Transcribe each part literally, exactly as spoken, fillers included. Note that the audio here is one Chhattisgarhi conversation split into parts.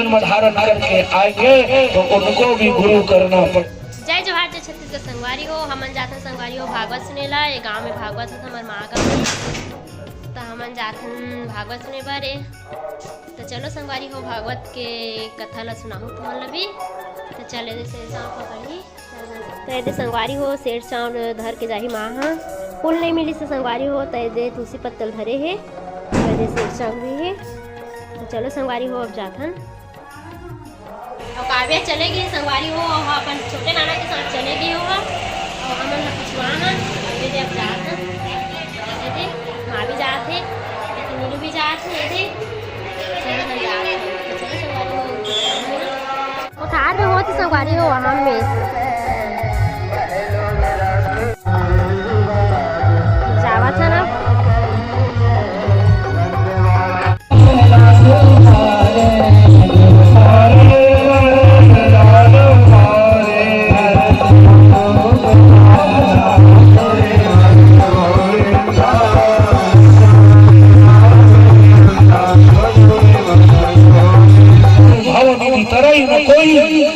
जन्म धारण करके आएंगे तो उनको भी गुरु करना पड़। जय जोहार, जय छत्तीसगढ़ संगवारी हो। हमन जाथन संगवारी हो भागवत सुने ला। ये गांव में भागवत होत, हमर माँ गांव में। त हमन जाथन भागवत सुने बर। ए, त चलो संगवारी हो, भागवत के कथा ला सुनाहूँ तुमन ला भी। त चले जैसे सांप पकड़ी। त एदे संगवारी हो, सेठ चाउर धर के जाही माँ हा। फूल नहीं मिलिस त संगवारी हो, त एदे तुलसी पत्तल धरे हे। त एदे सेठ चाउर भी हे। त चलो संगवारी हो, अब जाथन। अउ काव्या चले गे संगवारी हो, अउ अपन छोटे नाना के साथ चले गे हो। अउ हमन ला पिछुआ हन, अउ एदे अब जात हन। एदे माँ भी जात हे, एदे नीलू भी जात हे, एदे चलो हम जात हन। चलो संगवारी हो। उधार में होत संगवारी हो, हम में। जावत हन अब। भव निधि तरई न कोई,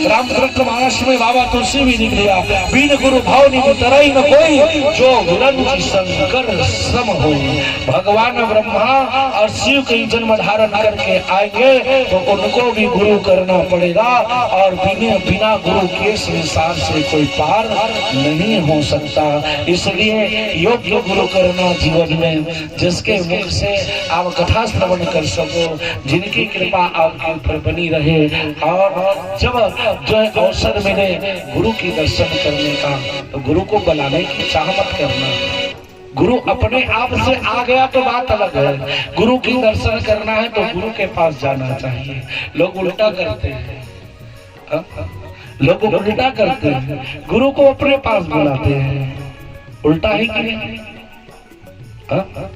रामचरित मानस में बाबा तुलसी भी लिख लिया, बिन गुरु भव निधि तरई न कोई, जो विरंची शंकर सम होई। भगवान ब्रह्मा और शिव कहीं जन्म धारण करके आएंगे तो उनको भी गुरु करना पड़ेगा, और बिना, बिना गुरु के संसार से कोई पार नहीं हो सकता। इसलिए योग्य गुरु करना जीवन में, जिसके मुख से आप कथा श्रवण कर सको, जिनकी कृपा आपके ऊपर बनी रहे, और जब जो है अवसर मिले गुरु के दर्शन करने का, तो गुरु को बुलाने की चाह मत करना। गुरु अपने आप से आ गया तो बात अलग है, गुरु की दर्शन करना है तो गुरु के पास जाना चाहिए। लोग उल्टा करते हैं, हाँ? लोग उल्टा करते हैं, गुरु को अपने पास बुलाते हैं, उल्टा है कि नहीं? हाँ?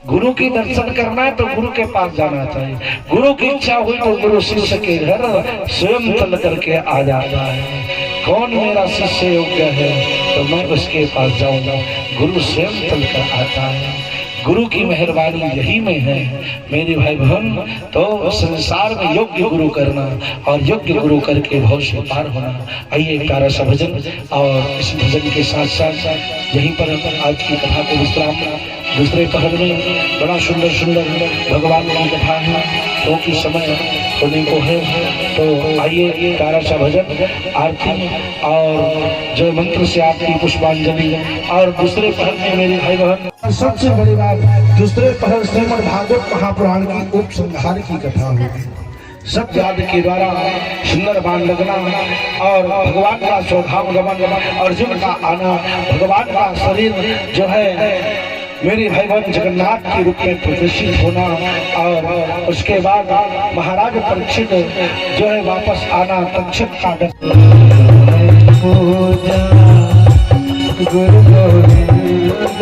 गुरु की दर्शन करना है तो गुरु के पास जाना चाहिए। गुरु की इच्छा हुई तो गुरु शिष्य के घर स्वयं चल करके आ जाता है। कौन मेरा शिष्य योग्य है तो मैं उसके पास जाऊंगा। गुरु स्वयं चल कर आता है। गुरु की मेहरबानी यही में है मेरे भाई बहन। तो संसार में योग्य गुरु करना और योग्य गुरु करके भव से पार होना। आइए एक प्यारा सा भजन, और इस भजन के साथ साथ यहीं पर हम आज की कथा को विश्राम। दूसरे पहर में बड़ा सुंदर सुंदर भगवान की कथा है, क्योंकि समय होने को है, तो आइए प्यारा सा भजन, आरती और जय मंत्र से आपकी पुष्पांजलि। और दूसरे पहर में मेरे भाई बहन, और सबसे बड़ी बात, दूसरे पहर श्रीमद् भागवत महापुराण की उपसंहार की कथा होगी। शब्द आदि के द्वारा सुंदर बाण लगना और भगवान का स्वधाम गमन, अर्जुन का आना, भगवान का शरीर जो है मेरे भाई बहन जगन्नाथ के रूप में प्रतिष्ठित होना, और उसके बाद महाराज परीक्षित जो है वापस आना, तक्षक का दर्शन। पूजा गुरु गोविंद,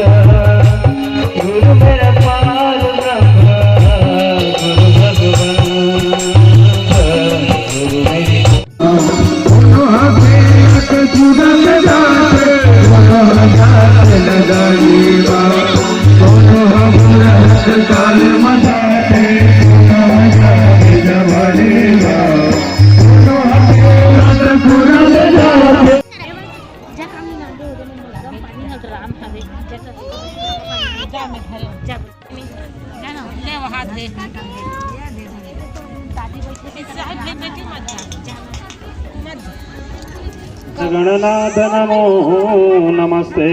गुरु मेरा पार ब्रह्म, गुरु भगवान, गुरु मेरी जा, ले वहाँ दे। चाहे फिर बेटी मत जा, जा। मत जा। गणनाथ नमो नमस्ते।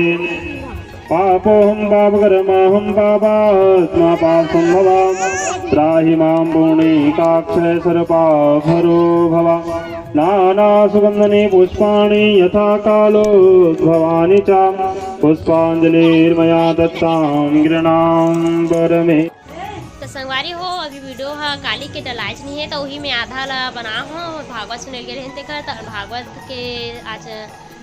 पापोऽहं पापकर्माऽहं पापात्मा पापसम्भवा। त्राहि मां पुण्डरीकाक्ष सर्वपापहरो भव। नानासुगन्धानि पुष्पाणि यथा कालोद्भवानि च। पुष्पांजलिर्मया दत्तां गृह्णाम्बर मे। त संगवारी हो, अभी वीडियो ह काली के डलाइच नहीं है, त उही में आधा ला बना हो। भागवत सुने गे रहिन तेकर, त भागवत के आज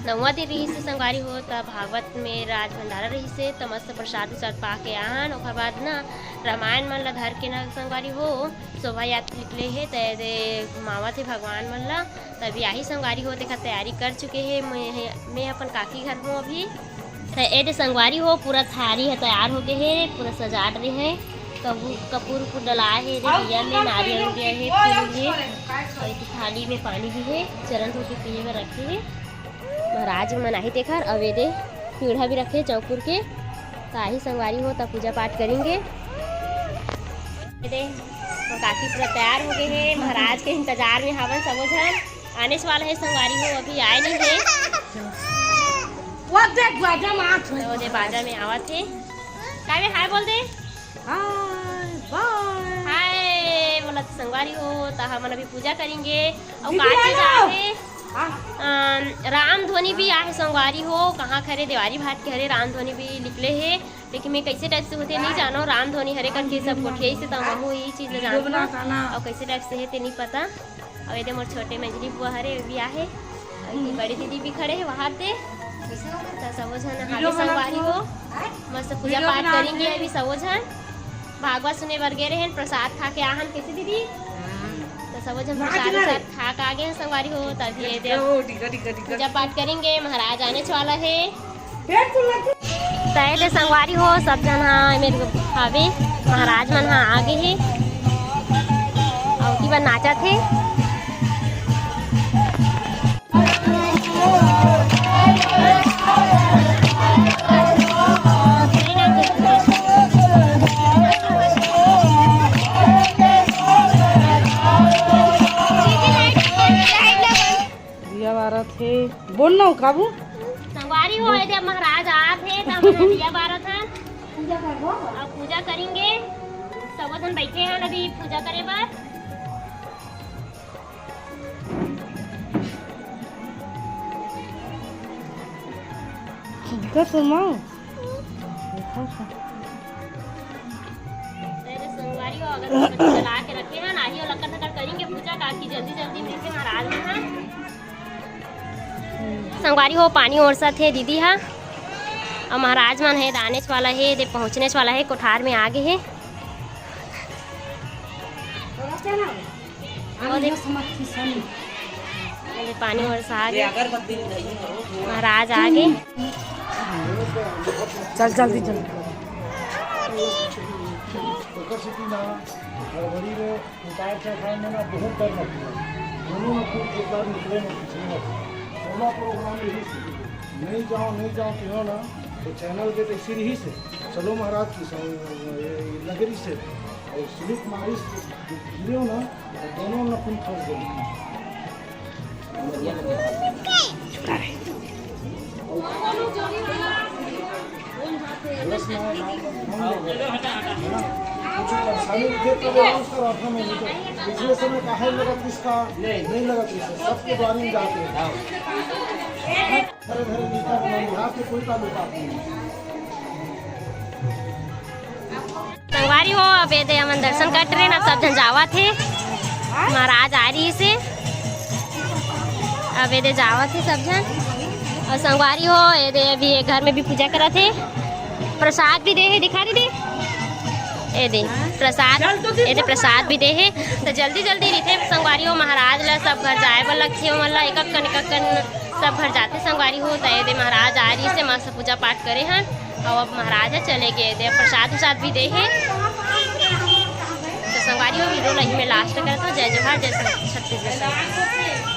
नौवा दिन रहिस हे संगवारी हो, त भागवत में राज भंडारा रहिस हे, त मस्त प्रसाद उसाद पा के आहन। ओकर बाद ना रामायण मन ला धर के ना संगवारी हो, शोभा यात्रा निकले हे, त एदे घुमावत हे भगवान मन ला। त अभी आही संगवारी हो, तेखर तैयारी कर चुके हे। मैं, मैं अपन काकी घर हूँ अभी। त एदे संगवारी हो, पूरा थारी ह तैयार हो गे हे, पूरा सजाए डरे हे। कपूर, कपूर उपूर डलाए हे, एदे दिया में नारियल उरिया हे, फूल हे, अउ एती थाली में पानी भी हे, चरण धो के पिए बर रखे हे। महाराज मन आही तेखर, अउ एदे पीढ़ा भी रखे चौकुर के, त आही संगवारी हो, त पूजा पाठ करेंगे। एदे, मोर काकी पूरा तैयार हो गए हे, महाराज के इंतजार में हावन सबो झन। आने वाला हे संगवारी हो, अभी आए नहीं हे। वो देख, बाजा में आत हे। तो दे, बाजा में आवत हे। का में हाय बोल दे। हाय, बाय। हाय बोलत संगवारी हो, त हमन अभी पूजा करेंगे। अउ दीदी, का चीज आए ना। आहे? हाँ। अम, राम धोनी भी आहे संगवारी हो, कहाँ खरे देवारी भात के हरे राम धोनी भी निकले हे, लेकिन मैं कैसे टाइप से होते नहीं जानो। राम धोनी हरे करके सब गोठियाई से, त महू ये चीज ल जानथों। अउ कैसे टाइप से हे ते नहीं पता। अउ एदे मोर छोटे मंझली बुआ हरे, वे भी आहे। अउ एती बड़ी दीदी भी खड़े हे वहाँ ते। त सबो झन हावे संगवारी हो। मस्त पूजा पाठ करेंगे अभी सबो झन। भागवत सुने बर गे रहेन, प्रसाद खा के आहन। कैसे दीदी? त सबो झन प्रसाद उसाद खा के आ गए हैं संगवारी हो। तभी एदे पूजा पाठ करेंगे, महाराज आने वाला हे। त एदे संगवारी हो, सब झन हा एमेर हावे, महाराज मन हा आगे हे, अउ ओती बर नाचत हे। दिया बारत हे। बोल ना, काबू। संगवारी हो, एदे महाराज आत हे, त हमन दिया बारत हन। पूजा करबो। अब पूजा करेंगे। सबो झन बैठे हैं अभी पूजा करे बर। ठीक है, सुनाओ। देखो सा। अरे संगवारी हो, अगरबत्ती जला के रखे हैं, नाही हो लक्कड़ धक्कड़ करेंगे पूजा, काकी जल्दी जल्दी में से महाराज मन ह। संगवारी हो, पानी ओरसत हे दीदी हा, अउ महाराज मन हे, आने वाला हे, दे पहुँचने वाला हे, कोठार में आगे हे। अउ दे, अउ दे पानी ओरसा आगे, महाराज आगे। चल जल्दी चल। ओकर सेती ना, हड़बड़ी में उतार चढ़ाव में ना बहुत डर लगता है। दोनों में खूब एक बार निकले में पीछे में। सोना प्रोग्राम यही से, नहीं जाओ, नहीं जाओ कहो ना, तो चैनल के तो इसी रही से, चलो महाराज की सं-, ये नगरी से, और सुनील कुमारी से गिरे हो ना, तो दोनों में खूब फंस गए। कुछ परेशानी देख कर उसका रखा मैं नहीं तो। पिछले समय काहे लगा किसका, नहीं लगा किसका, सबके द्वारा ही जाते हैं। हरे भरे गीता बनाएंगे, यहाँ पे कोई ताल्लुकात नहीं है। संगवारी हो, अब एदे हमन दर्शन करत रहेन, अब सब झन जावत हे, महाराज आ रही से, अब एदे जावत हे सब झन। अउ संगवारी हो, एदे अभी ये घर में भी पूजा करत हे, प्रसाद भी दे हे, दिखा दीदी, एदे प्रसाद, एदे प्रसाद भी दे हे। तो जल्दी जल्दी रहिथे संगवारी हो, महाराज ला सब घर जाए बर लगथे, ओमन ला एक एक कन, एक एक कन सब घर जाथे संगवारी हो। त एदे महाराज आ रही से, मस्त पूजा पाठ करे हन। अउ अब महाराज ह चले गे, दे प्रसाद उसाद भी दे हे। तो संगवारी हो, वीडियो ला इही में लास्ट करत हंव। जय जोहार, जय छत्तीसगढ़।